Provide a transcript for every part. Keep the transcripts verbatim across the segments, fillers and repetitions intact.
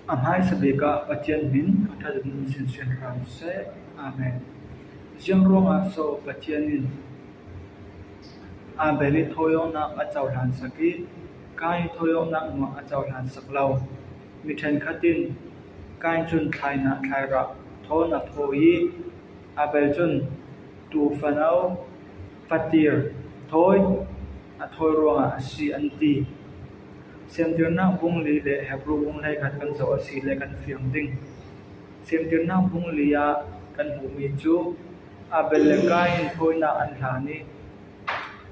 A hmaisa bik ah Pathian hmin a ṭha dingin sinsian hram seh. Amen. Ziang ruangah so Pathian in Abel ih thawiawknak a cohlansak ih Kain ih thawiawknak hnuah a cohlansak lo? Mi ṭhenkhat in Kain cun thlainak thlairah thawn a thawi ih Abel cun tuufano, fatir, thawi a thawi ruangah a si an ti. Siamtirnak bung li le Hebru bung hleikhat kan zoh asile kan fiang ding. Siamtirnak bung li ah kan hmuhmi cu Abel le Kain thawinak an hlan ih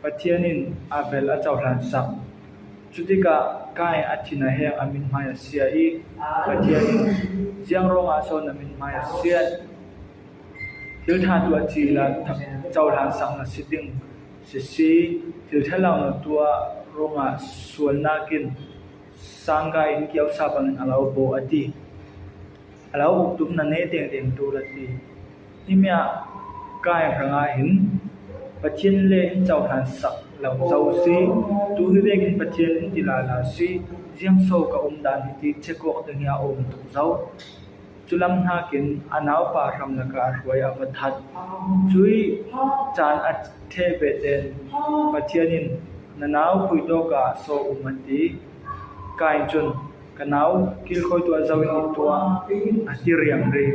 Pathian in Abel a cohlansak. Cutikah Kain a thin a heng a mithmai a sia ih Pathian in, "Ziang ruangah so na mithmai a siat? Thil ṭha tuah cila cohlansak na si ding sisi, thil ṭha lo na tuah ruangah sualnak in sangka in kiosa bangin a lo baw," a ti. A lo uktum na neh tengteng ṭul a ti. Himi ah Kain hrangah hin Pathian le in cohlansak lo zo si. Tu hi vekin Pathian in ti lala si. Ziang so ka umdan hi ti check awk ding hi a um tuk zo. Cu lam hnakin a naupa hram lakah a hruai a va that. Cuih caan a ṭheh ve tein Pathian in, "Na nau khuitawk ah so um," a ti. Kain cun, "Ka nau kilkhawi tuah zo in tuah," a ti riangri.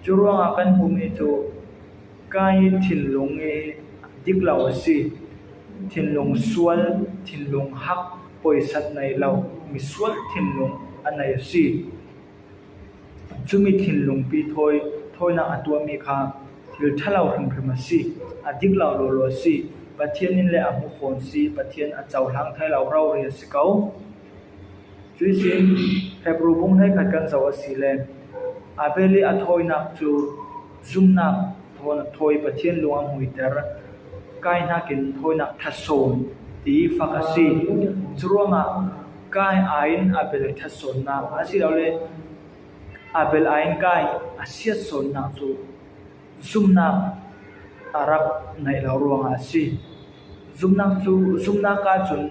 Cu ruangah kan hmuhmi cu Kain ih thinlung ih dik lo a si. Thinlung sual, thinlung hak, poisat nei lo, misual thinlung a nei a si. Cumi thinlungpi thawi, thawinak a tuahmi kha thil ṭha lo hrimhrim a si, a dik lo lawlaw a si. Pathian in le a hmu fawn si, Pathian a cohlang thei lo rori a si ko. Cuihsin Hebru bung hleikhat kan zoh asile Abel ih a thawinak cu zumnak thawn a thawi, Pathian lung a hmuiter. Kain hnakin thawinak ṭha sawn ti fak a si. Curuangah Kain aiin Abel ṭha sawnnak asilole Abel aiin Kain a siat sawnnak cu zumnak a rak neih lo ruangah a si. Zumnak cu, zumnak ahcun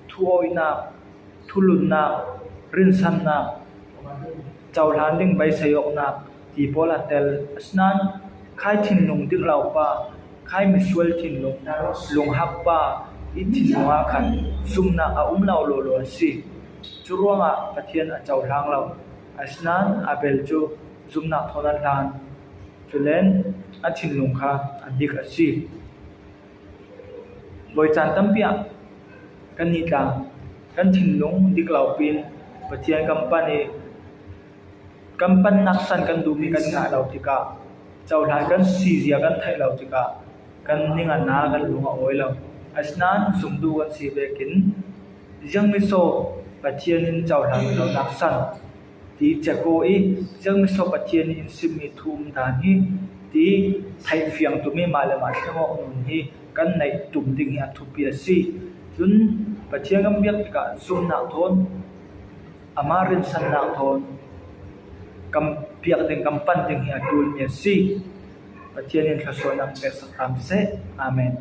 thuawihnak, thulunnak, rinsannak, cohlan ding beisei awknak ti pawl a tel. Asinain khai thinlung dik lo pa, khai misual thinlung, lunghak pa ih thinlung ah khan zumnak a um lo lawlaw a si. Curuangah Pathian a cohlang lo. Asinain Abel cu zumnak thawn a hlan. Culen a thinlung kha a dik a si. Voi caan tampi ah kannih tla kan thinlung dik lo pin Pathian kan pan ih kan pannak san kan duhmi kan ngah lo tikah, cohlan kan sizia kan theih lo tikah kan ning a na, kan lung a awi lo. Asinain zumtu kan si vekin ziangmi so Pathian in cohlan lonak san ti check aw ih, ziangmi so Pathian in simmi thu um dan hi ti theih fiang tummi mah le mah thleng awk nun hi kan neih tum ding hi a thupi a si. Cun Pathian kan biak tikah zumnak thawn, amah rinsannak thawn kan biak ding, kan pan ding hi a ṭulmi a si. Pathian in thluasuahnak peksak hram seh. Amen.